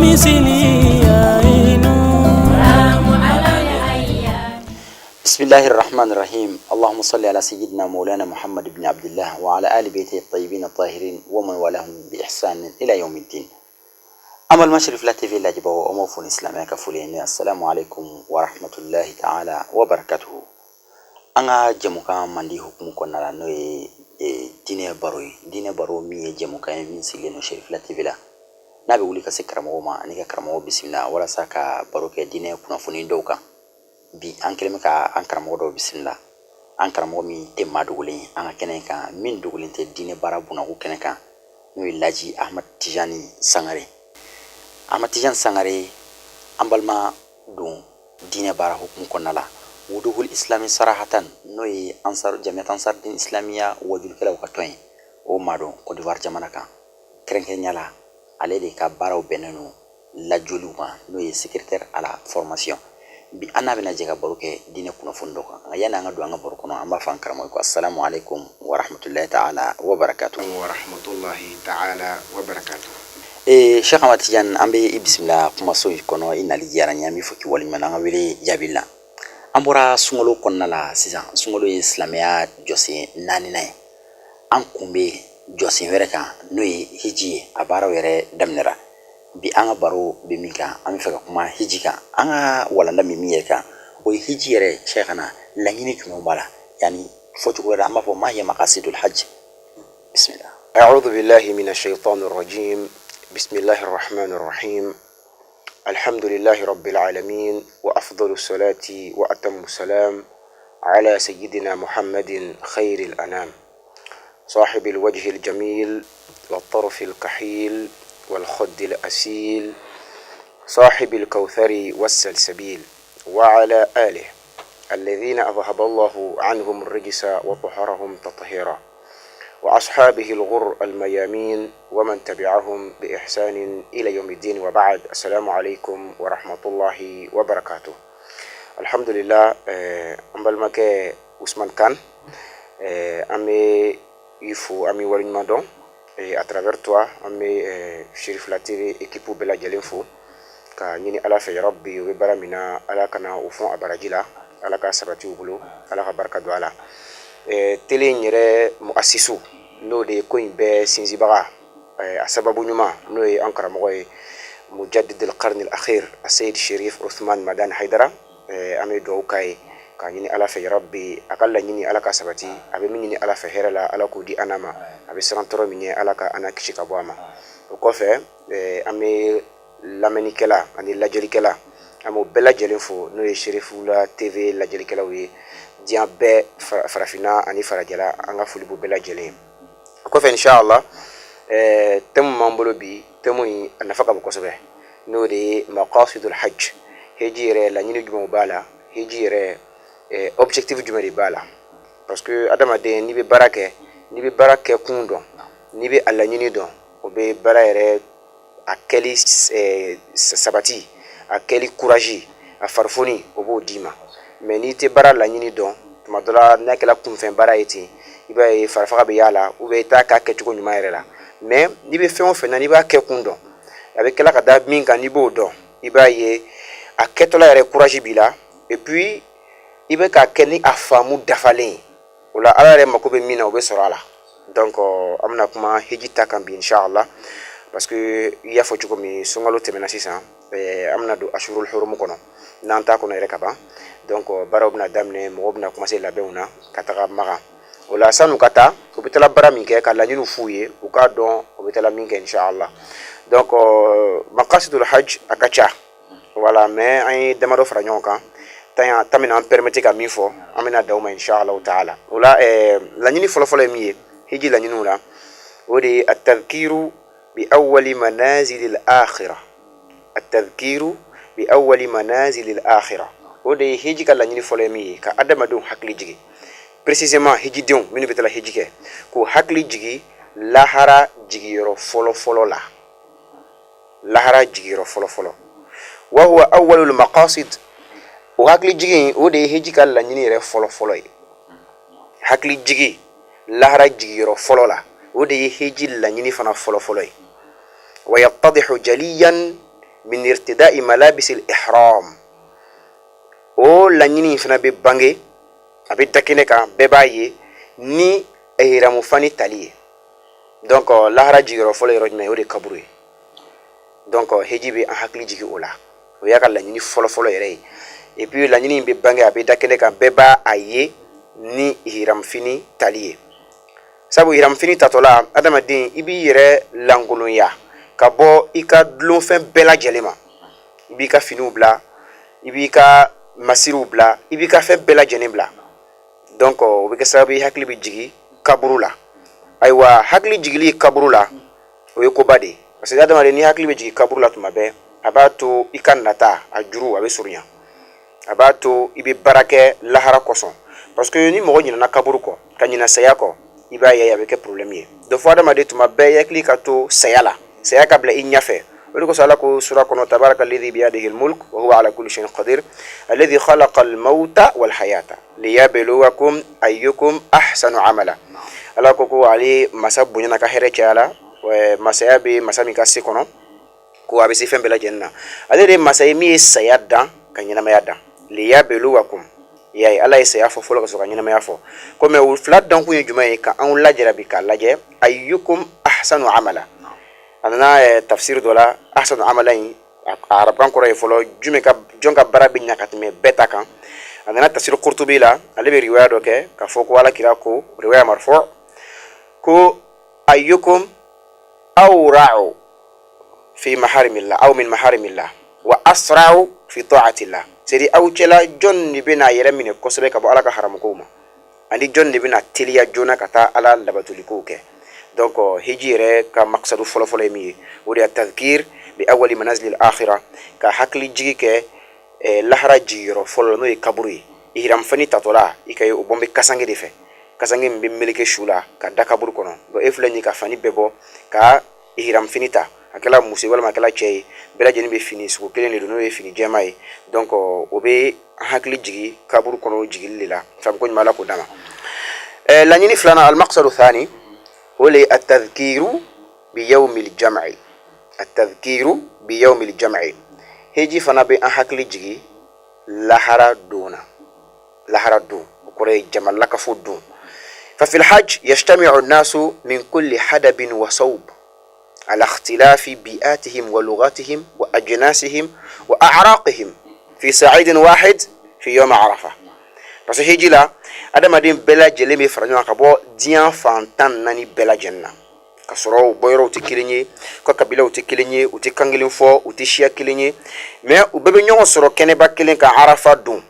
ومثلي عين. بسم الله الرحمن الرحيم. اللهم صل على سيدنا مولانا محمد بن عبد الله وعلى آل بيته الطيبين الطاهرين ومن والاهم بإحسان إلى يوم الدين. An balima Cherifla TV lajɛbagaw, an b'aw fo ni silamɛya ka foli ye. Assalamu alaikum wa rahmatullahi ta'ala wa barakatuhu. An ka jɛmukan mandi hukumu kɔnɔna la, n'o ye diinɛ baro ye, diinɛ baro min ye jɛmukan ye min sigilen don Cherifla TV la, n'a bɛ wuli ka se karamɔgɔw ma ani ka karamɔgɔ bisimila walasa ka baro kɛ diinɛ kunnafoni dɔw kan. Bi an kɛlen bɛ ka an karamɔgɔ dɔw bisimila, an karamɔgɔ min tɛ maa dogolen ye an ka kɛnɛ kan, min dogolen tɛ diinɛ baara bunako kɛnɛ kan, n'o ye Laji Ahmad Tijani Sangare. Ahmad Tijani Sangare, an balima don diinɛ baara hukumu kɔnɔna la, Wuduhul Islami Sarahatan, n'o ye Ansar Jamiat Ansar Din Islamiya wajulikɛlaw ka tɔn ye, o maa don Côte d'Ivoire jamana kan. Kɛrɛnkɛrɛnya la, ale de ka baaraw bɛnnen don lajɔliw ma, n'o ye secrétaire à la formation. Bi an n'a bɛna jɛ ka baro kɛ diinɛ kunnafoni dɔ kan. Nka yanni an ka don an ka baro kɔnɔ, an b'a fɔ an karamɔgɔ ko assalamu alaikum wa rahmatullahi ta'ala wa barakatuh. Wa rahmatullahi ta'ala wa barakatuh. Cheikh Ahmad Tidiane, an bɛ i bisimila kumaso in kɔnɔ. I nali diyara n ye, an b'i fo k'i waleɲuman an ka wele jaabi la. An bɔra sunkalo kɔnɔna la sisan. Sunkalo ye silamɛya jɔsen naaninan ye. An kun bɛ jɔsen wɛrɛ kan, n'o ye hiji ye. A baaraw yɛrɛ daminɛra. Bi an ka baro bɛ min kan, an bɛ fɛ ka kuma hiji kan. An ka walanda min yɛrɛ kan, o ye hiji yɛrɛ. Cheikhana, laɲini jumɛn b'a la? Yani fɔcogo wɛrɛ, an b'a fɔ ma hiya maqasidul hajj? Bismillah. أعوذ بالله من الشيطان الرجيم. بسم الله الرحمن الرحيم. الحمد لله رب العالمين، وأفضل الصلاة وأتم السلام على سيدنا محمد خير الأنام، صاحب الوجه الجميل والطرف الكحيل والخد الأسيل، صاحب الكوثر والسلسبيل، وعلى آله الذين أذهب الله عنهم الرجس وطهرهم تطهيرا، وأصحابه الغر الميامين، ومن تبعهم بإحسان إلى يوم الدين، وبعد. السلام عليكم ورحمة الله وبركاته. الحمد لله. An balimakɛ Usman Kan, an bɛ i fo, an bɛ waleɲuman dɔn. À travers toi, an bɛ Cherifla TV équipe bɛɛ lajɛlen fo ka ɲini Ala fɛ, yarabi, u bɛ baara min na, Ala kana o fɔn a baraji la, Ala ka sabati u bolo, Ala ka barika don a la. Télé in yɛrɛ muasisu, n'o de ye ko in bɛɛ sinsinbaga, a sababu ɲuman, n'o ye an karamɔgɔ ye, Mujadid al-Qarn al-Akhir Aseyid Sherif Uthman Madani Haidara, an bɛ dugawu k'a ye k'a ɲini Ala fɛ, yarabi, a ka laɲini, Ala ka sabati. A bɛ min ɲini Ala fɛ hɛrɛ la, Ala k'o di an ma. A bɛ siran tɔɔrɔ min ɲɛ, Ala ka an kisi ka bɔ a ma. O kɔfɛ, an bɛ lamɛnnikɛla ani lajɛlikɛla, an b'o bɛɛ lajɛlen fo, n'o ye Cherifla TV lajɛlikɛlaw ye diɲɛ bɛɛ, farafinna ani farajɛla, an ka foli b'u bɛɛ lajɛlen ye. O kɔfɛ, inshallah, thème b'an bolo bi. Thème in a nafa ka bon kosɛbɛ, n'o de ye maqasidul hajj. Hiji yɛrɛ, laɲini jumɛnw b'a la? Hiji yɛrɛ, objectif jumɛn de b'a la? Parce que adamaden, n'i bɛ baara kɛ, n'i bɛ baara kɛ kun dɔn, n'i bɛ a laɲini dɔn, o bɛ baara yɛrɛ a kɛli sabati, a kɛli courage, a farifoni, o b'o d'i ma. Mais n'i tɛ baara laɲini dɔn, tuma dɔ la, n'a kɛra kunfɛn baara ye ten, i b'a ye farifaga bɛ y'a la, ou bien i t'a k'a kɛcogo ɲuman yɛrɛ la. Mais n'i bɛ fɛn o fɛn na, n'i b'a kɛ kun dɔn, a bɛ kɛla ka da min kan, n'i b'o dɔn, i b'a ye a kɛtɔla yɛrɛ, courage b'i la, et puis i bɛ k'a kɛ ni a faamu dafalen ye. O la, Ala yɛrɛ mako bɛ min na, o bɛ sɔrɔ a la. Donc an bɛna kuma hiji ta kan bi, inshallah, parce que i y'a fɔ cogo min, sunkalo tɛmɛna sisan, an bɛna don ashurul hurum kɔnɔ, n'an t'a kɔnɔ yɛrɛ ka ban. Donc baaraw bɛna daminɛ, mɔgɔw bɛna commencer labɛnw na ka taga Makan. O la, san'u ka taa, u bɛ taga baara min kɛ, ka laɲiniw f'u ye, u k'a dɔn u bɛ taga min kɛ, inshallah. Donc maqasidul hajj a ka ca, voilà, mais an ye damadɔ fara ɲɔgɔn kan tan bɛna an permettre ka min fɔ, an bɛna da o ma, inshallah taala. O la, laɲini fɔlɔfɔlɔ ye min ye hiji laɲiniw la, o de ye at-tadhkiru bi awwali manazil al-akhirah. At-tadhkiru bi awwali manazil al-akhirah, o de ye hiji ka laɲini fɔlɔ ye min ye, ka adamadenw hakili jigin, précisément hijidenw minnu bɛ taa hiji kɛ, k'u hakili jigin lahara jigiyɔrɔ fɔlɔ fɔlɔ la, lahara jigiyɔrɔ fɔlɔ fɔlɔ. Wa huwa awwalul maqasid, o hakili jigin, o de ye hiji ka laɲini yɛrɛ fɔlɔ fɔlɔ ye. Hakili jigin lahara jigiyɔrɔ fɔlɔ la, o de ye hiji laɲini fana fɔlɔ fɔlɔ ye. Wa yattadihu jaliyan min Min irtidai malabisil ihram, o laɲini in fana bɛ bange, a bɛ da kɛnɛ kan, bɛɛ b'a ye ni ihramu fani tali ye. Donc lahara jigiyɔrɔ fɔlɔ yɔrɔ jumɛn? O de ye kaburu ye. Donc heji bɛ an hakili jigin o la, o y'a ka laɲini fɔlɔfɔlɔ yɛrɛ ye. Et puis laɲini in bɛ bange, a bɛ da kɛnɛ kan, bɛɛ b'a a ye ni ihramfini tali ye. Sabu ihramfini tatɔla, adamaden i b'i yɛrɛ lankolonya ka bɔ i ka dulonfɛn bɛɛ lajɛlen ma. I b'i ka finiw bila, i b'i ka masiriw bila, i b'i ka fɛn bɛɛ lajɛlen bila. Donc o bɛ kɛ sababu ye, hakili bɛ jigin kaburu la. Ayiwa, hakili jigili kaburu la, o ye koba de ye, parce que adamaden, ni hakili bɛ jigin kaburu la tuma bɛɛ, a b'a to i ka nata a juru a bɛ surunya, a b'a to i bɛ baara kɛ lahara kosɔn, parce que ni mɔgɔ ɲinɛna kaburu kɔ, ka ɲinɛ saya kɔ, i b'a ye a bɛ kɛ problème ye. Donc fo adamaden tuma bɛɛ hakili ka to saya la, saya ka bila i ɲɛfɛ. O de kosɔn Ala ko sura kɔnɔ: tabaraka alladhi biyadihi almulk wa huwa ala kulli shay'in qadir, alladhi khalaqa almauta wal hayata liyabluwakum ayyukum ahsanu amala. Ala ko ko ale masa bonyana ka hɛrɛ caya la, masaya bɛ masa min ka se kɔnɔ, ko a bɛ se fɛn bɛɛ lajɛlen na. Ale de ye masa ye min ye saya dan ka ɲɛnamaya dan. Liyabluwakum, y'a ye, Ala ye saya fɔ fɔlɔ ka sɔrɔ ka ɲɛnamaya fɔ ko. Mais o fila dankun ye jumɛn ye? Ka anw lajarabi, k'a lajɛ ayyukum ahsanu amala. A nana tafsir dɔ la, ahsanu amala in, a arabukan kɔrɔ ye fɔlɔ jumɛn? Ka jɔn ka baara bɛ ɲa ka tɛmɛ bɛɛ ta kan? A nana tafsir Qurtubi la, ale bɛ riwaya dɔ kɛ k'a fɔ ko Ala kira ko, riwaya marfu, ko ayyukum awra'u fi maharimillah aw min maharimillah wa asra'u fi ta'atillah. C'est à dire, aw cɛla jɔn de bɛna a yɛrɛ minɛ kosɛbɛ ka bɔ Ala ka haramukow ma, ani jɔn de bɛna teliya joona ka taa Ala labatolikow kɛ? Donc hiji yɛrɛ ka maksadu fɔlɔfɔlɔ ye min ye, o de ye tadhkir bi awali manazil al-akhirah, ka hakili jigi kɛ lahara jigiyɔrɔ fɔlɔ, n'o ye kaburu ye. Ihram fani tatɔla, i ka ye o bɔn bɛ kasange de fɛ, kasange min bɛ meleke su la ka da kaburu kɔnɔ. Donc e filɛ nin ye ka fani bɛɛ bɔ ka ihram fini ta, a kɛla muso ye walima a kɛla cɛ ye, bɛɛ lajɛlen bɛ fini sugu kelen de don, n'o ye fini jɛma ye. Donc o bɛ hakili jigi kaburu kɔnɔ jigili de la. Faamu ko ɲuman, Ala k'o d'a ma. Laɲini filanan, almaqsadu thani, o le ye atadhkiru bi yawmil jam'i. Atadhkiru bi yawmil jam'i, heji fana bɛ an hakili jigi lahara don na. Lahara don, o kɔrɔ ye jama lakafo don. Fa fil hajj yajtami'u an-nasu min kulli hadabin wa sawb ala ikhtilafi bi'atihim wa lughatihim wa ajnasihim wa a'raqihim fi sa'idin wahid fi yawm arafa. Parce que hiji la, adamaden bɛɛ lajɛlen bɛ fara ɲɔgɔn kan ka bɔ diɲɛ fan 14 bɛɛ lajɛlen na, ka sɔrɔ u bɔyɔrɔw tɛ kelen ye, u ka kabilaw tɛ kelen ye, u tɛ kan kelen fɔ, u tɛ siya kelen ye, mais u bɛɛ bɛ ɲɔgɔn sɔrɔ kɛnɛba kelen kan Arafa don.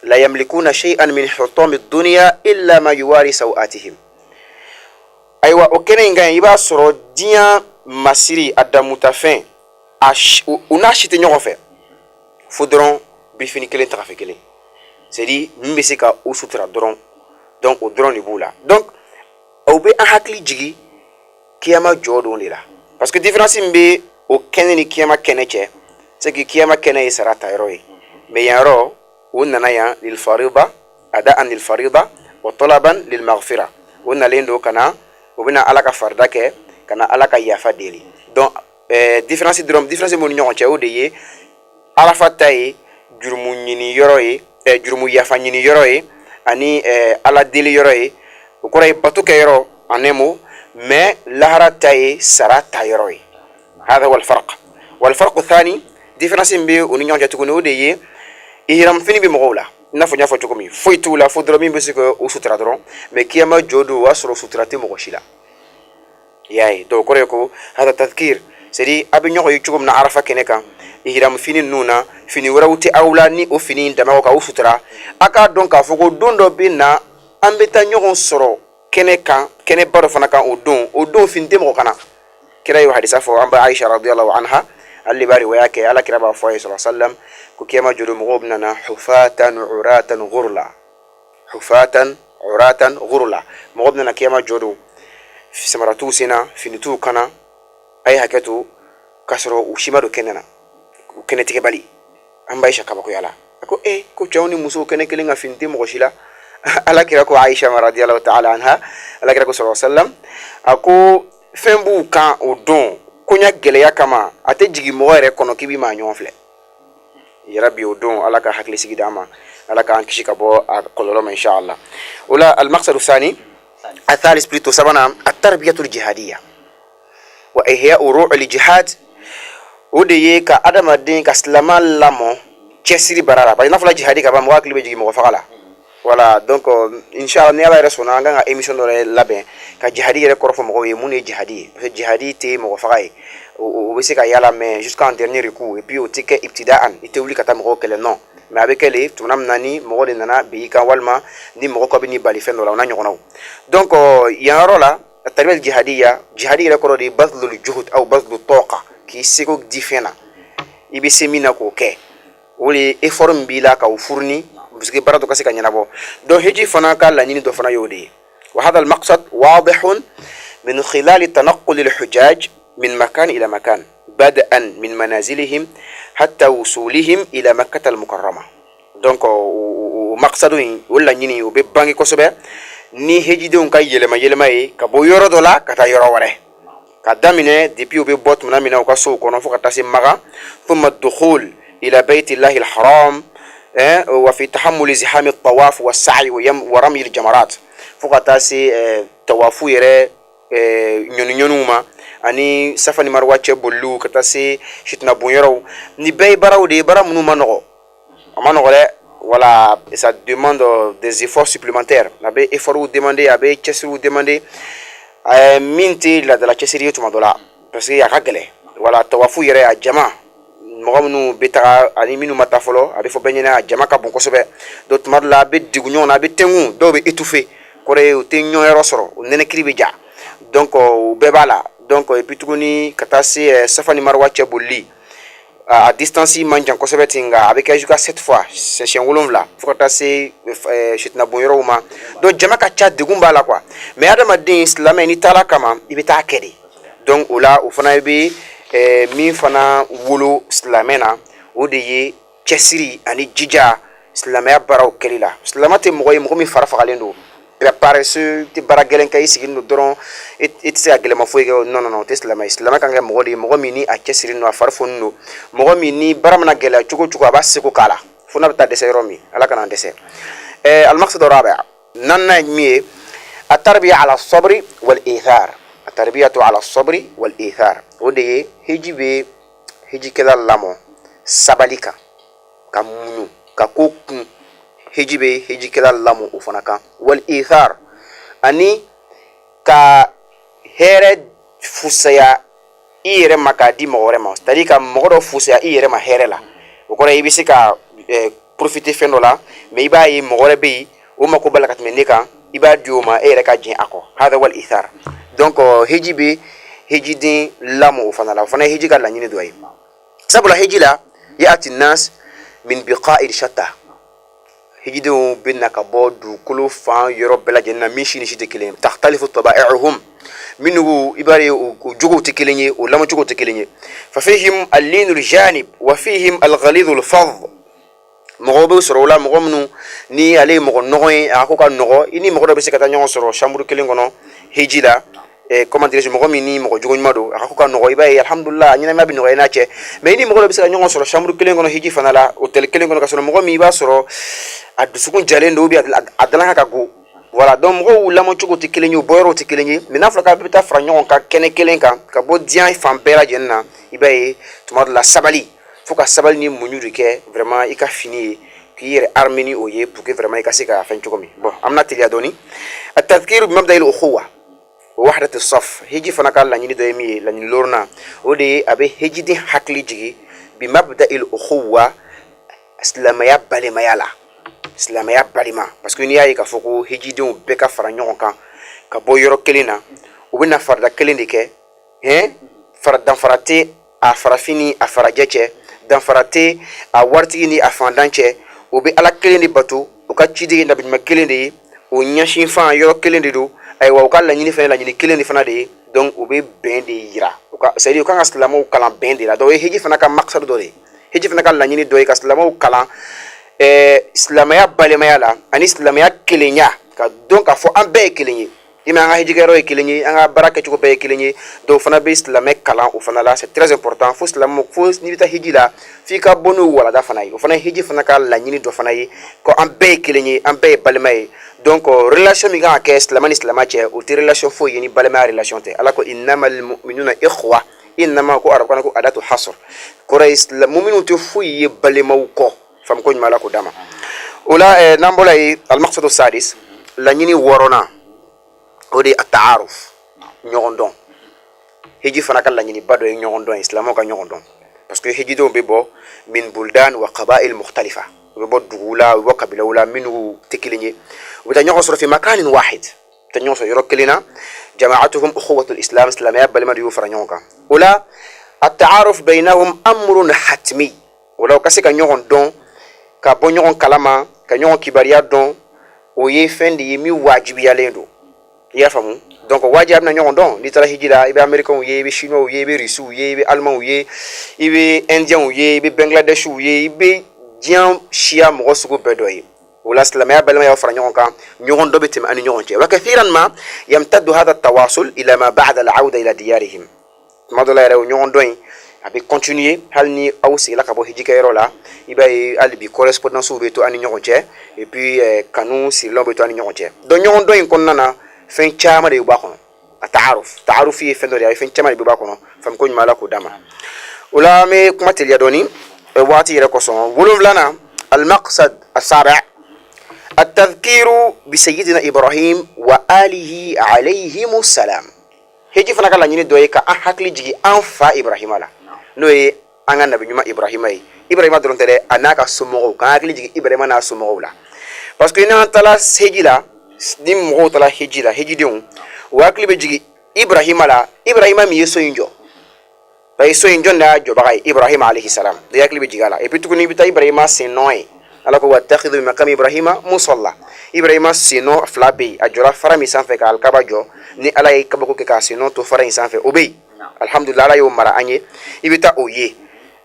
La yamlikuna shay'an min hutami dunya illa ma yuwari sawatihim. Ayiwa, o kɛnɛ in kan, i b'a sɔrɔ diɲɛ masiri a damutafɛn a u n'a si tɛ ɲɔgɔn fɛ, fo dɔrɔn birifini kelen, tagafe kelen, c'est à dire min bɛ se ka u sutura dɔrɔn. Donc o dɔrɔn de b'u la. Donc o bɛ an hakili jigin kiyama jɔ don de la, parce que différence min bɛ o kɛnɛ ni kiyama kɛnɛ cɛ, c'est que kiyama kɛnɛ ye sara ta yɔrɔ ye, mais yan yɔrɔ, o nana yan lilfarida, adaan lilfarida wa talaban lilmaghfira. O nalen don ka na, o bɛna Ala ka farida kɛ, ka na Ala ka yafa deli. Donc différence dɔrɔn, différence b'u ni ɲɔgɔn cɛ, o de ye Arafa ta ye jurumu ɲini yɔrɔ ye, jurumu yafa ɲini yɔrɔ ye, ani Ala deli yɔrɔ ye, o kɔrɔ ye bato kɛ yɔrɔ en un mot, mais lahara ta ye sara ta yɔrɔ ye. Hada huwa alfarq. Walfarqu thani, différence min bɛ u ni ɲɔgɔn cɛ tuguni, o de ye ihram fini bɛ mɔgɔw la, i n'a fɔ n y'a fɔ cogo min, foyi t'u la fo dɔrɔn min bɛ se ka o sutura dɔrɔn. Mais kiyama jɔ don, o y'a sɔrɔ sutura tɛ mɔgɔ si la, i y'a ye. Donc o kɔrɔ ye ko hada tadhkir, c'est à dire a bɛ ɲɔgɔn ye cogo min na Arafa kɛnɛ kan, ihram fini ninnu na, fini wɛrɛw tɛ aw la ni o fini in dama k'aw sutura. A k'a dɔn k'a fɔ ko don dɔ bɛ na, an bɛ taa ɲɔgɔn sɔrɔ kɛnɛ kan, kɛnɛba dɔ fana kan. O don fini tɛ mɔgɔ kana. Kira y'o hadisa fɔ an ba Aisha radiyallahu anha, ale de b'a riwaya kɛ. Ala kira b'a fɔ a ye sɔrɔ sallam ko kiyama jɔ don, mɔgɔw bɛna na hufatan uratan ghurla, hufatan uratan ghurla. Mɔgɔ bɛna na kiyama jɔ don, samara t'u sen na, fini t'u kana, a ye hakɛ to, k'a sɔrɔ u si ma don kɛnɛ na, u kɛnɛtigɛbali. An ba Aisha kabakoya la, a ko e ko cɛw ni musow kɛnɛ kelen ka, fini tɛ mɔgɔ si la? Ala kira ko Aisha ma radiyallahu ta'ala anha, ala kira ko sɔrɔ sallam, a ko fɛn b'u kan o don. Koɲa gɛlɛya kama, a tɛ jigin mɔgɔ yɛrɛ kɔnɔ k'i b'i maa ɲɔgɔn filɛ. Yarabi, o don, Ala ka hakili sigi d'an ma, Ala k'an kisi ka bɔ a kɔlɔlɔ ma, inshallah. O la, المقصد الثاني، الثالث plutôt, sabanan, التربية الجهادية وإحياء روح الجهاد. O de ye ka adamaden ka silama lamɔ cɛsiri baara la, parce que n'a fɔra jihadi ka ban, mɔgɔ hakili bɛ jigin mɔgɔ faga la. Voilà, donc inshallah, ni Ala yɛrɛ sɔnna, an kan ka émission dɔ yɛrɛ labɛn ka jihadi yɛrɛ kɔrɔ fɔ mɔgɔw ye, mun de ye jihadi ye, parce que jihadi tɛ mɔgɔ faga ye. O bɛ se ka yala, mais jusqu'en dernier recours, et puis o tɛ kɛ ibtidaan, i tɛ wuli ka taa mɔgɔw kɛlɛ, non, mais a bɛ kɛ le tuma min na ni mɔgɔ de nana bin i kan, walima ni mɔgɔ kɔ bɛ n'i bali fɛn dɔ la, o n'a ɲɔgɔnnaw. Donc yan yɔrɔ la, التربية الجهادية, jihadi yɛrɛ kɔrɔ de ye بذل الجهد أو بذل الطاقة, k'i seko di fɛn na, i bɛ se min na k'o kɛ. O de ye effort min b'i la k'o fourni parce que baara dɔ ka se ka ɲɛnabɔ. Donc hiji fana ka laɲini dɔ fana y'o de ye. وهذا المقصد واضح من خلال تنقل الحجاج من مكان إلى مكان، بدءا من منازلهم حتى وصولهم إلى مكة المكرمة. Donc o maqsadu in, o laɲini, o bɛ bange kosɛbɛ ni hejidenw ka yɛlɛma yɛlɛma ye ka bɔ yɔrɔ dɔ la ka taa yɔrɔ wɛrɛ, ka daminɛ depuis u bɛ bɔ tuma min na u ka sow kɔnɔ fo ka taa se Maga, ثم الدخول إلى بيت الله الحرام، وفي تحمل زحام الطواف والسعي ورمي الجمرات, fo ka taa se tawafu yɛrɛ ɲɔni ɲɔniw ma, ani Safa ni Marwa cɛ boliliw, ka taa se sitina bonyɔrɔw. Ni bɛɛ ye baaraw de ye, baara minnu ma nɔgɔ, a ma nɔgɔ dɛ. Voilà, ça demande des efforts supplémentaires. A bɛ efforts demander, a bɛ cɛsiriw demander min tɛ laadala cɛsiri ye tuma dɔ la, parce que a ka gɛlɛn. Voilà, tawafu yɛrɛ, a jama, mɔgɔ minnu bɛ taga ani minnu ma taa fɔlɔ, a bɛ fɔ bɛɛ ɲɛna, a jama ka bon kosɛbɛ. Donc tuma dɔ la, a bɛ degun ɲɔgɔn na, a bɛ tɛnku, dɔw bɛ étouffer, kɔrɔ ye u tɛ ɲɔgɔn yɔrɔ sɔrɔ, u nɛnɛkiri bɛ ja. Donc o bɛɛ b'a la. Donc et puis tuguni, ka taa se Safa ni Marwa cɛ bolili, a distance man jan kosɛbɛ ten, nka a bɛ kɛ jusqu'à sept fois, siɲɛ 7, fo ka taa se sitina bonyɔrɔw ma. Donc jama ka ca, degun b'a la quoi. Mais adamaden silamɛ, n'i taara kama, i bɛ taa kɛ de. Donc o la, o fana bɛ min fana wolo silamɛ na, o de ye cɛsiri ani jija silamɛya baaraw kɛli la. Silamɛ tɛ mɔgɔ ye, mɔgɔ min fara fagalen don, paresseux, tɛ baara gɛlɛn kɛ, i sigilen don dɔrɔn, e tɛ se ka gɛlɛma foyi kɛ. Non, non, non, o tɛ silamɛ ye. Silamɛ kan ka kɛ mɔgɔ de ye, mɔgɔ min ni a cɛsirilen don, a fari fonnen don, mɔgɔ min ni baara mana gɛlɛya cogo o cogo, a b'a seko k'a la fo n'a bɛ taa dɛsɛ yɔrɔ min. Ala kana dɛsɛ. المقصد الرابع, naaninan ye min ye, التربية على الصبر والإيثار. التربية على الصبر والإيثار, o de ye hiji bɛ hijikɛla lamɔ sabali kan, ka muɲu ka ko kun. Hiji bɛ hijikɛla lamɔ o fana kan, والإيثار, ani ka hɛrɛ fusaya i yɛrɛ ma k'a di mɔgɔ wɛrɛ ma, c'est à dire ka mɔgɔ dɔ fusaya i yɛrɛ ma hɛrɛ la. O kɔrɔ ye i bɛ se ka profiter fɛn dɔ la, mais i b'a ye mɔgɔ wɛrɛ bɛ yen, o mako b'a la ka tɛmɛ ne kan, i b'a di o ma, e yɛrɛ ka jɛn a kɔ. هذا هو الإيثار. Donc hiji bɛ hijiden lamɔ o fana la, o fana ye hiji ka laɲini dɔ ye, sabula hiji la, يأتي الناس من بقاع شتى, hijidenw bɛ na ka bɔ dugukolo fan yɔrɔ bɛɛ lajɛlen na, min si ni si tɛ kelen ye. تختلف طبائعهم, minnu i b'a ye o jogow tɛ kelen ye, o lamɔcogow tɛ kelen ye. ففيهم اللين الجانب وفيهم الغليظ الفظ. Mɔgɔw bɛ sɔrɔ o la, mɔgɔ minnu ni ale ye mɔgɔ nɔgɔ ye, a ko ka nɔgɔ, i ni mɔgɔ dɔ bɛ se ka taa ɲɔgɔn sɔrɔ chambre kelen kɔnɔ hiji la, comment dirais-je, mɔgɔ min ni mɔgɔ jogo ɲuman don, a ka ko ka nɔgɔ, i b'a ye, alhamdulillah, ɲɛnamaya bɛ nɔgɔya i n'a cɛ. Mais i ni mɔgɔ dɔ bɛ se ka ɲɔgɔn sɔrɔ chambre kelen kɔnɔ hiji fana la, hôtel kelen kɔnɔ, ka sɔrɔ mɔgɔ min i b'a sɔrɔ a dusukun jalen don, ou bien a dalanka ka go. Voilà, donc mɔgɔw lamɔcogo tɛ kelen ye, u bɔyɔrɔw tɛ kelen ye. Mais n'a fɔra k'a bɛ taa fara ɲɔgɔn kan kɛnɛ kelen kan, ka bɔ diɲɛ fan bɛɛ lajɛlen na, i b'a ye tuma dɔ la, sabali, fo ka sabali ni muɲu de kɛ vraiment i ka fini ye, k'i yɛrɛ armer ni o ye, pour que vraiment i ka se ka fɛn cogo min. Bon, an bɛna teliya dɔɔni. التذكير بمبدأ الأخوة ووحدة الصف. Hiji fana ka laɲini dɔ ye min ye, laɲini lorona, o de ye a bɛ hijiden hakili jigin بمبدأ الأخوة, silamɛya balimaya la, silamɛya balima, parce que n'i y'a ye k'a fɔ ko hijidenw bɛɛ ka fara ɲɔgɔn kan ka bɔ yɔrɔ kelen na, u bɛ na farida kelen de kɛ hɛn, fara danfara tɛ a farafin ni a farajɛ cɛ, danfara tɛ a waritigi ni a fandan cɛ. O bɛ Ala kelen de bato, u ka ciden ye nabiɲuman kelen de ye, o ɲɛsin fan yɔrɔ kelen de don. Ayiwa, u ka laɲini fana, laɲini kelen de fana de ye. Donc u bɛ bɛn de yira u ka, c'est à dire u kan ka silamɛw kalan bɛn de la. Donc o ye hiji fana ka maksadu dɔ de ye, hiji fana ka laɲini dɔ ye ka silamɛw kalan silamɛya balimaya la ani silamɛya kelenya, ka dɔn k'a fɔ an bɛɛ ye kelen ye. I ma, an ka hijikɛyɔrɔ ye kelen ye, an ka baara kɛcogo bɛɛ ye kelen ye. Donc fana bɛ silamɛ kalan o fana la, c'est très important. Fo silamɛ, fo n'i bɛ taa hiji la, f'i ka bɔ n'o walada fana ye. O fana ye hiji fana ka laɲini dɔ fana ye, ko an bɛɛ ye kelen ye, an bɛɛ ye balima ye. Donc relation min kan ka kɛ silamɛ ni silamɛ cɛ, o tɛ relation foyi ye ni balimaya relation tɛ. Ala ko innamal mu'minuna ikhwa. Innama ko arabukan ko adatu hasr, kɔrɔ ye muminw tɛ foyi ye balimaw kɔ. Faamu ko ɲuman, Ala k'o d'a ma. O la, n'an bɔra yen, almaqsadu sadis, laɲini wɔɔrɔnan, o de ye ataaruf, ɲɔgɔn dɔn. Hiji fana ka laɲiniba dɔ ye ɲɔgɔn dɔn ye, silamɛw ka ɲɔgɔn dɔn, parce que hijidenw bɛ bɔ min buldan wa qabail mukhtalifa, u bɛ bɔ duguw la, u bɛ bɔ kabilaw la minnu tɛ kelen ye. U bɛ taa ɲɔgɔn sɔrɔ fi makanin wahid, u tɛ ɲɔgɔn sɔrɔ yɔrɔ kelen na. Jama'atuhum ukhuwatul islam, silamɛya balima de y'u fara ɲɔgɔn kan. O la, ataaruf bainahum amrun hatmi. O la, u ka se ka ɲɔgɔn dɔn, ka bɔ ɲɔgɔn kalama, ka ɲɔgɔn kibaruya dɔn, o ye fɛn de ye min wajibiyalen don. I y'a faamu? Donc wajibi a bɛna ɲɔgɔn dɔn. N'i taara hiji la, i bɛ Américains ye, i bɛ Chinois ye, i bɛ Russiw ye, i bɛ Allemands ye, i bɛ Indiens ye, i bɛ Bangladeshiw ye, i bɛ diɲɛ siya mɔgɔ sugu bɛɛ dɔ ye. O la, silamɛya balimaya fara ɲɔgɔn kan, ɲɔgɔn dɔ bɛ tɛmɛ an ni ɲɔgɔn cɛ. Wa kathiran ma yamtaddu hadha tawasul ila ma ba'da al-awda ila diyarihim. Tuma dɔ la yɛrɛ, o ɲɔgɔn dɔn in a bɛ continuer hali ni aw seginna ka bɔ hijikɛyɔrɔ la. I b'a ye, hali bi correspondance bɛ to an ni ɲɔgɔn cɛ, et puis kanu sirilanw bɛ to an ni ɲɔgɔn cɛ. Donc ɲɔgɔn dɔn in kɔnɔna na, fɛn caman de b'a kɔnɔ. A taaruf, taaruf ye fɛn dɔ de ye, a ye fɛn caman de b'a kɔnɔ. Faamu ko ɲuman, Ala k'o d'a ma. O la, an bɛ kuma teliya dɔɔni waati yɛrɛ kosɔn. Wolonfilanan, almaqsad asabi, التذكير بسيدنا إبراهيم وآله عليهم السلام. Hiji fana ka laɲini dɔ ye ka an hakili jigin an fa Ibrahima la, n'o ye an ka nabi ɲuman Ibrahima ye. Ibrahima dɔrɔn tɛ dɛ, a n'a ka somɔgɔw. K'an hakili jigin Ibrahima n'a somɔgɔw la, parce que n'an taara hiji la, ni mɔgɔw taara hiji la, hijidenw, o hakili bɛ jigin Ibrahima la. Ibrahima min ye so in jɔ, parce que so in, jɔn de y'a jɔbaga ye? Ibrahima alayhi salam. I hakili bɛ jigin a la. Et puis tuguni, i bɛ taa Ibrahima sen nɔ ye. Ala ko wattakhidhu min maqami Ibrahima musalla. Ibrahima sennɔ fila bɛ yen, a jɔra fara min sanfɛ ka alikaba jɔ, ni Ala ye kabako kɛ k'a sennɔ to fara in sanfɛ, o bɛ yen. Alhamdulillah, Ala y'o mara an ye, i bɛ taa o ye.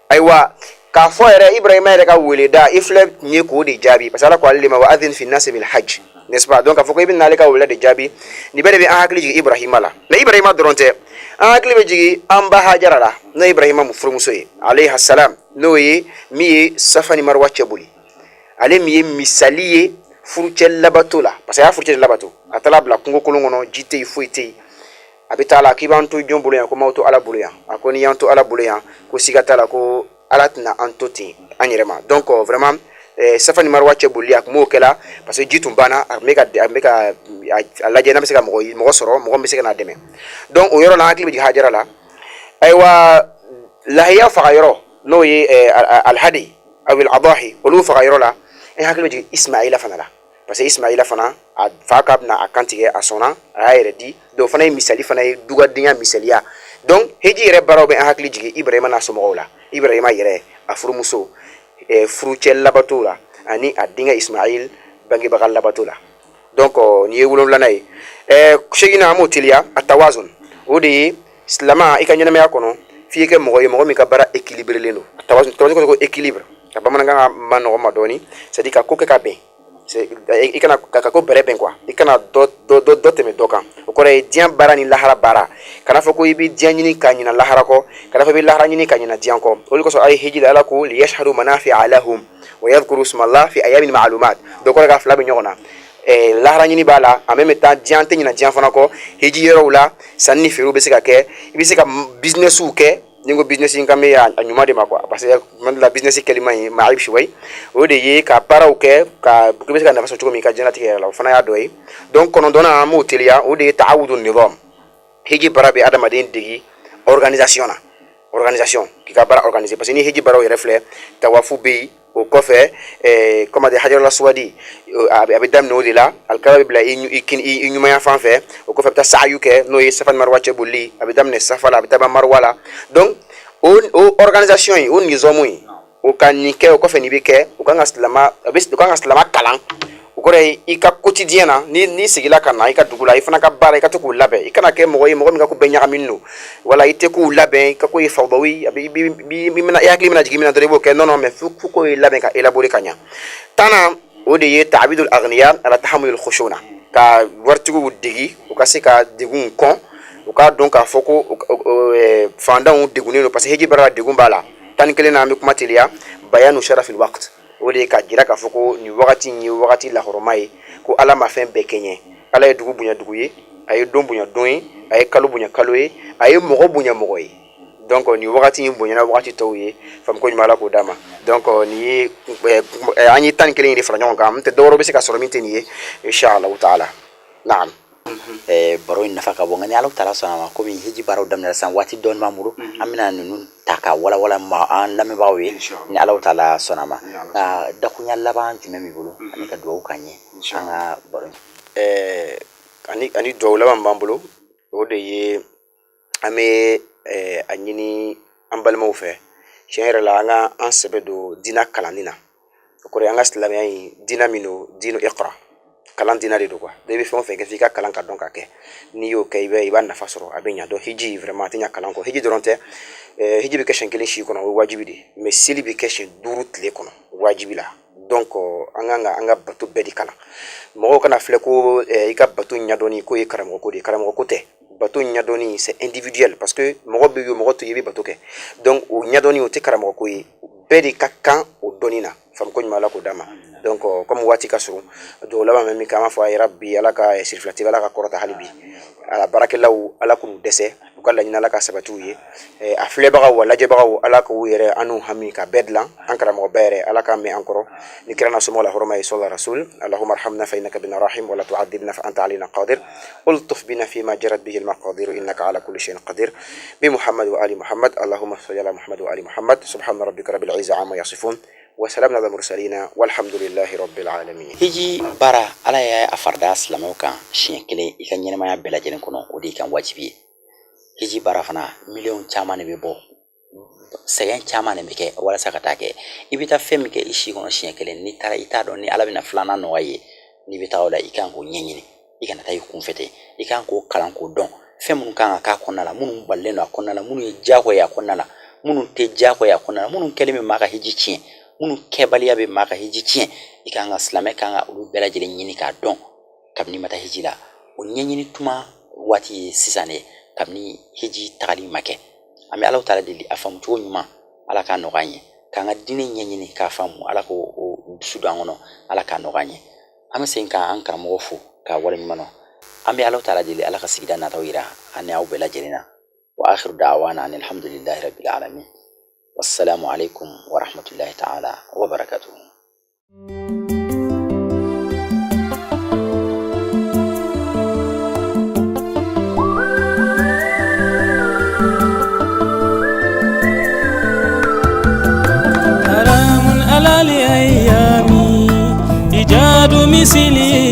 Ayiwa, k'a fɔ yɛrɛ, Ibrahima yɛrɛ ka weleda, i filɛ nin ye k'o de jaabi, parce que Ala ko ale de ma wa adhin fi nasi bil hajj, n'est-ce pas? Donc k'a fɔ ko i bɛ n'ale ka weleda de jaabi, nin bɛɛ de bɛ an hakili jigin Ibrahima la. Mais Ibrahima dɔrɔn tɛ, an hakili bɛ jigin an ba Hajara la, n'o ye Ibrahima furumuso ye alayhi salam, n'o ye min ye Safa ni Marwa cɛ boli, ale min ye misali ye furucɛ labato la, parce que a y'a furucɛ de labato. A taara bila kungo kolon kɔnɔ, ji tɛ yen, foyi tɛ yen. A bɛ taa la k'i b'an to jɔn bolo yan? Ko m'aw to Ala bolo yan. A ko n'i y'an to Ala bolo yan, ko siga t'a la ko Ala tɛna an to ten an yɛrɛ ma. Donc vraiment, Safa ni Marwa cɛ boli, a tun b'o kɛ la parce que ji tun banna. A tun bɛ ka a lajɛ n'a bɛ se ka mɔgɔ mɔgɔ sɔrɔ, mɔgɔ min bɛ se ka n'a dɛmɛ. Donc o yɔrɔ la, an hakili bɛ jigin Hajara la. Ayiwa, lahiya faga yɔrɔ, n'o ye alhadi awil adahi, olu faga yɔrɔ la, e hakili bɛ jigin Ismaila fana la, parce que Ismaila fana, a fa k'a bɛna a kantigɛ, a sɔnna, a y'a yɛrɛ di. Donc o fana ye misali fana ye, dugadenya misaliya. Donc hiji yɛrɛ baaraw bɛ an hakili jigin Ibrahima n'a somɔgɔw la, Ibrahima yɛrɛ, a furumuso, furucɛ labato la, ani a denkɛ Ismail bangebaga labato la. Donc nin ye wolonfilanan ye. Seginna, an b'o teliya. A tawazun, o de ye silama i ka ɲɛnamaya kɔnɔ, f'i kɛ mɔgɔ ye, mɔgɔ min ka baara équilibré don. Tawazun, tawazun ko équilibre, ka bamanankan ma nɔgɔ ma dɔɔni, c'est à dire ka ko kɛ ka bɛn, i kana ka ko bɛrɛ bɛn quoi, i kana dɔ dɔ dɔ dɔ tɛmɛ dɔ kan. O kɔrɔ ye diɲɛ baara ni lahara baara. Kana fɔ ko i bɛ diɲɛ ɲini ka ɲina lahara kɔ, kana fɔ i bɛ lahara ɲini ka ɲina diɲɛ kɔ. O de kosɔn a ye hiji la, Ala ko liyashhadu manafi'a lahum wa yadhkuru ismallah fi ayamin ma'lumat. Dɔ kɔrɔ ka fila bɛ ɲɔgɔn na, lahara ɲini b'a la, en même temps diɲɛ tɛ ɲina diɲɛ fana kɔ. Hiji yɔrɔw la, sanni ni feerew bɛ se ka kɛ, i bɛ se ka businessw kɛ. Ni n ko business, n kan bɛ a ɲuman de ma quoi, parce que tuma dɔ la business kɛli man ɲi ma, ayi suwayi. O de ye ka baaraw kɛ ka i bɛ se ka nafa sɔrɔ cogo min i ka diɲɛlatigɛ yɛrɛ la, o fana y'a dɔ ye. Donc kɔnɔntɔnnan, an b'o teliya, o de ye ta'awudu nizam. Hiji baara bɛ adamaden degi organisation na, organisation, k'i ka baara organiser, parce que ni hiji baaraw yɛrɛ filɛ, tawafu bɛ yen, o kɔfɛ comment dire, hajarul aswadi a bɛ daminɛ o de la, alikaba bɛ bila i ɲumanya fan fɛ. O kɔfɛ, a bɛ taa sa'ayu kɛ, n'o ye Safa ni Marwa cɛ bolili. A bɛ daminɛ Safa la, a bɛ taa ban Marwa la. Donc o organisation in, o nizamu in, o ka nin kɛ, o kɔfɛ nin bɛ kɛ, o kan ka silama, a bɛ o kan ka silama kalan. O kɔrɔ ye i ka quotidien na, ni n'i seginna ka na i ka dugu la, i fana ka baara, i ka to k'o labɛn. I kana kɛ mɔgɔ ye, mɔgɔ min ka ko bɛɛ ɲagaminen don, wala i tɛ kow labɛn, i ka ko ye fawdawi, a bɛ i bɛ i hakili bɛna jigin min na dɔrɔn, i b'o kɛ. Non, non, mais fo ko ye labɛn ka élaborer ka ɲa. Tannan, o de ye ta'bidul aghniya ala tahammulil khushuna. Ka waritigiw degi, u ka se ka degun kɔn, u k'a dɔn k'a fɔ ko fantanw degunnen don, parce que hiji baara la, degun b'a la. 11 na, an bɛ kuma teliya, bayanu sharafil waqt, o de ye k'a jira k'a fɔ ko nin wagati in ye wagati lahɔrɔma ye, ko Ala ma fɛn bɛɛ kɛɲɛ. Ala ye dugu bonya dugu ye, a ye don bonya don ye, a ye kalo bonya kalo ye, a ye mɔgɔ bonya mɔgɔ ye. Donc nin wagati in bonyana wagati tɔw ye. Faamuko ɲuman, Ala k'o d'a ma. Donc nin ye an ye 11 de fara ɲɔgɔn kan. N tɛ dɔwɛrɛ bɛ se ka sɔrɔ min tɛ nin ye, inshallah taala, naam. Baro in nafa ka bon, nka ni Ala taala sɔnna ma, komi hiji baaraw daminɛra sisan, waati dɔɔni b'an bolo, an bɛna ninnu ta ka walawala ma an lamɛnbagaw ye, ni Ala taala sɔnna ma. Nka dakunya laban jumɛn b'i bolo ani ka dugawu k'an ye an ka baro in? Ani dugawu laban b'an bolo, o de ye an bɛ a ɲini an balimaw fɛ, tiɲɛ yɛrɛ la, an ka an sɛbɛ don diinɛ kalanni na. O kɔrɔ ye, an ka silamɛya in, diinɛ min don, diinu iqra, kalan diinɛ de don quoi. I bɛ fɛn o fɛn kɛ, f'i ka kalan ka dɔn ka kɛ. N'i y'o kɛ, i b'a nafa sɔrɔ, a bɛ ɲa. Donc hiji vraiment, a tɛ ɲa kalan kɔ. Hiji dɔrɔn tɛ, hiji bɛ kɛ siɲɛ kelen si kɔnɔ, o ye wajibi de ye, mais seli bɛ kɛ siɲɛ 5 tile kɔnɔ wajibi la. Donc an kan ka an ka bato bɛɛ de kalan. Mɔgɔw kana filɛ ko i ka bato ɲɛdɔnni k'o ye karamɔgɔ ko de ye. Karamɔgɔ ko tɛ. Bato ɲɛdɔnni, c'est individuel, parce que mɔgɔ bɛ yen, mɔgɔ to i bɛ bato kɛ. Donc o ɲɛdɔnni, o tɛ karamɔgɔ ko ye, bɛɛ de ka kan o dɔnni na. Faamuko ɲuman, Ala k'o d'a ma. Donc comme waati ka surun, dugawu laban bɛ min kɛ, an b'a fɔ a yɛrɛ bi, Ala ka sirifilati, Ala ka kɔrɔta hali bi. Ala baarakɛlaw, Ala k'u dɛsɛ u ka laɲini, Ala ka sabati u ye. A filɛbagaw wa lajɛbagaw, Ala k'u yɛrɛ an n'u hami ka bɛɛ dilan. An karamɔgɔ bɛɛ yɛrɛ, Ala k'an mɛn an kɔrɔ ni kira na somɔgɔw la hɔrɔma ye, sɔla rasul. Allahumma arhamna fa innaka bina rahim, wala tu'adhibna fa anta alaina qadir, ultuf bina fima jarat bihi almaqadir, innaka ala kulli shay'in qadir, bi Muhammad wa ali Muhammad. Allahumma salli ala Muhammad wa ali Muhammad. Subhana rabbika rabbil izza amma yasifun, wa salamun ala mursalina, walhamdulillahi rabbil alamin. Hiji baara, Ala y'a farida silamɛw kan siɲɛ kelen i ka ɲɛnamaya bɛɛ lajɛlen kɔnɔ, o de y'i kan wajibi ye. Hiji baara fana, miliyɔn caman de bɛ bɔ, sɛgɛn caman de bɛ kɛ walasa ka taa kɛ. I bɛ taa fɛn min kɛ i si kɔnɔ siɲɛ kelen, n'i taara, i t'a dɔn ni Ala bɛna filanan nɔgɔya i ye. N'i bɛ taa o la, i kan k'o ɲɛɲini, i kana taa i kunfɛ ten. I kan k'o kalan k'o dɔn, fɛn minnu kan ka k'a kɔnɔna la, minnu balilen don a kɔnɔna la, minnu ye diyagoya ye a kɔnɔna la, minnu tɛ diyagoya ye a kɔnɔna la, minnu kɛlen bɛ maa ka hiji tiɲɛ, minnu kɛbaliya bɛ maa ka hiji tiɲɛ. I kan ka, silamɛ kan ka olu bɛɛ lajɛlen ɲini k'a dɔn kabini i ma taa hiji la. O ɲɛɲini tuma waati ye sisan de, kabini hiji tagali ma kɛ. An bɛ Ala taala deli, a faamu cogo ɲuman, Ala k'a nɔgɔya an ye, k'an ka diinɛ ɲɛɲini k'a faamu, Ala k'o dusu don an kɔnɔ, Ala k'a nɔgɔya an ye. An bɛ segin k'an karamɔgɔ fo k'a waleɲuman dɔn. An bɛ Ala taala deli, Ala ka sigida nataw yira an ni aw bɛɛ lajɛlen na. Wa akhiru da'wana anil hamdulillahi rabbil alamin. Wassalamu alaikum wa rahmatullahi ta'ala wa barakatuhu. حرام على الأيام إيجاد مثلي.